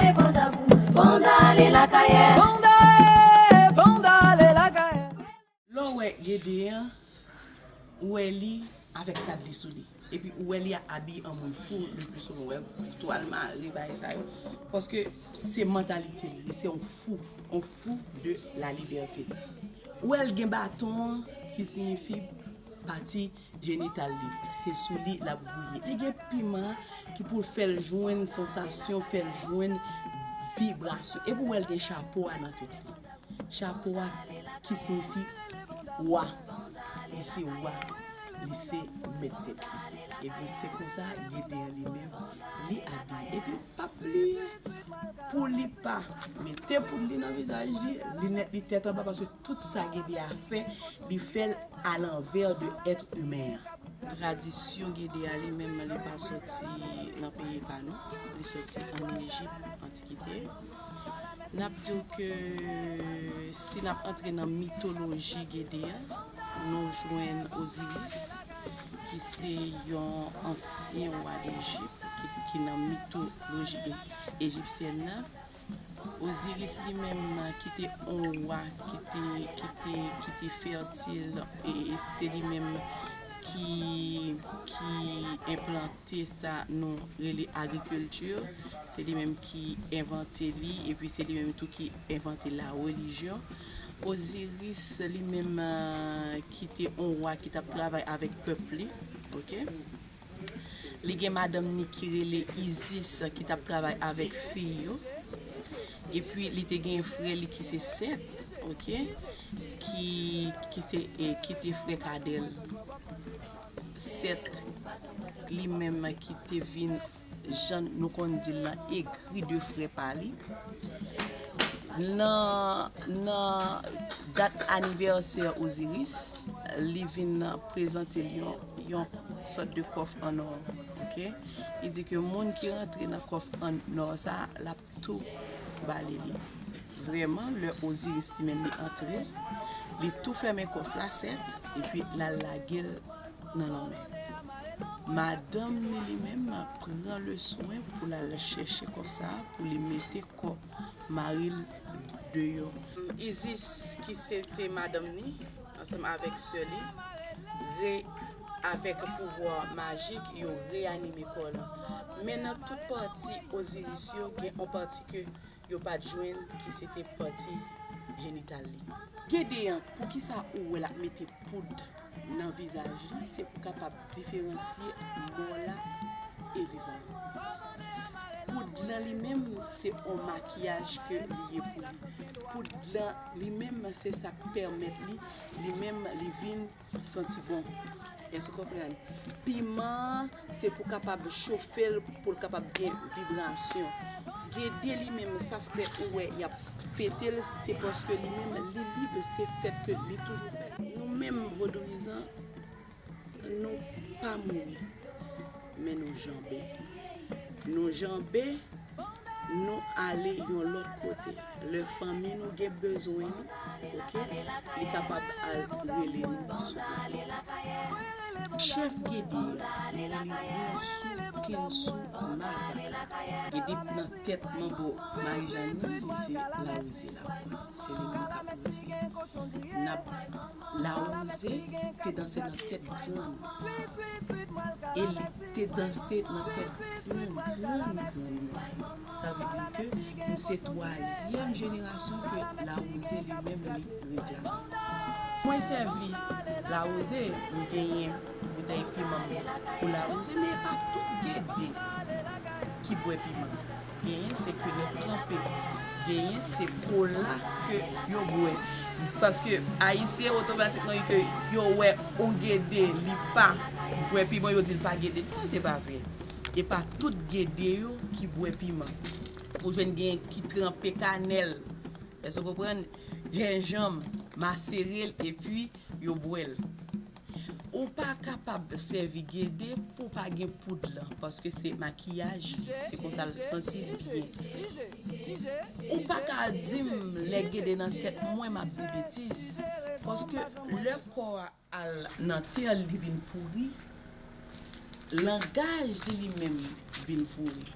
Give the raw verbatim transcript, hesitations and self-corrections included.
Banda e, banda ale lakay. Banda e, banda ale lakay. Lè w wè Gede an, ou wè li avèk kad li sou li. Epi ou wè li abiye an moun fou, le pli souvan, ou wè twal mare, bagay sa yo. Paske se mantalite li, li se yon fou, yon fou de la libète. Ou wè l gen baton an ki siyifi pati jenital li, se sou li l ap gouye. Li gen piman ki pou fè l jwenn sansasyon, fè l jwenn vibrasyon. Epi ou wè l gen chapo a nan tèt li. Chapo a ki siyifi wa. Li se wa. Li se mèt tèt li. Ebyen, se konsa Gede an li menm, li abiye. Epi, pa bliye, pou li pa mete poud li nan vizaj li, linèt li tèt anba, paske tout sa Gede a fè, li fè l à l'envers de être humain an. Tradisyon Gede a li menm, li pa sòti nan peyi pa nou, li sòti ann Ejip, antikite. N ap di w ke si n ap antre nan mitoloji Gede a, nou jwenn Oziris, ki se yon ansyen wa Dejip, ki, ki nan mitoloji e-, ejipsyèn nan. Oziris li menm, ki te yon wa, ki te, ki te, ki te fètil, e, e se li menm ki, ki enplante sa nou rele agrikilti, se li menm ki envante li, epi se li menm tou ki envante la relijyon. Oziris li menm, ki te yon wa ki t ap travay avèk pèp li, oke? Li gen madanm ni ki rele Izis ki t ap travay avèk fi yo. Epi li te gen frè li ki se Sèt, oke, ki, ki te, e, ki te frè kadè l. Sèt li menm ki te vin, jan nou konn di l lan, egri de frè pa li. Nan, nan dat anivèsè Oziris, li vin prezante l yon, yon sòt de kòf an nò, oke? Li di ke moun ki rantre nan kòf an nò sa a, l ap tou ba li li. Vrèman, lè Oziris li menm li antre, li tou fèmen kòf la, sèt, epi l al lage l nan lanmè. Madanm ni li menm pran le swen pou l al chèche kòf sa a, pou li mete kò mari l deyò. Izis, ki se te madanm ni, ansanm avèk sè li, re-, avèk pouvwa majik, yo reyanime kò l. Men nan tout pati Oziris yo, gen yon pati ke yo pa t jwenn, ki se te pati jenital li. Gede an, poukisa ou wè l ap mete poud nan vizaj li, se pou kapab diferansye mò la e vivan an. Poud lan li menm, se yon makiyaj ke li ye pou li. Poud lan li menm, se sa k pèmèt li, li menm, li vin santi bon. Èske w konprann? Piman an, se pou kapab chofe l, pou l kapab gen vibrasyon. Gede li menm, sa fè ou wè y ap fete l, se paske li menm, li lib, se fèt ke li toujou fèt. Nou menm, vodouyizan, nou pa mouri, men nou janbe. Nou janbe, nou ale yon lòt kote. Lè fanmi nou gen bezwen nou, oke, li kapab al rele nou sou kote. Chèf Gede, li rele Wonsou Kensou Mazaka. Gede nan tèt manbo Marijani, li se Lawouze la. Se li menm k ap wouze. N ap Lawouze te danse nan tèt grann. E li te danse nan tèt grann, grann, grann mwen. Sa vle di ke m se twazyèm jenerasyon ke Lawouze li menm li reklame. Mwen sèvi Lawouze, m genyen boutèy piman m pou Lawouze, men e pa tout Gede ki bwè piman. Genyen se kilèt tranpe. Genyen se kola ke yo bwè. Paske Ayisyen otomatikman ke yo wè yon Gede, li pa bwè piman, yo di l pa Gede. Non, se pa vre. E pa tout Gede yo ki bwè piman. Ou jwenn genyen ki tranpe kanèl. Èske w konprann? Jenjanm, masere l, epi yo bwè l. Ou pa kapab sèvi gede pou pa gen poud lan, paske se makiyaj, se konsa l santi l byen. Ou pa ka di m lè gede nan tèt mwen m ap di betiz, paske lè kò a al nan tè li vin pouri, langaj li li menm vin pouri.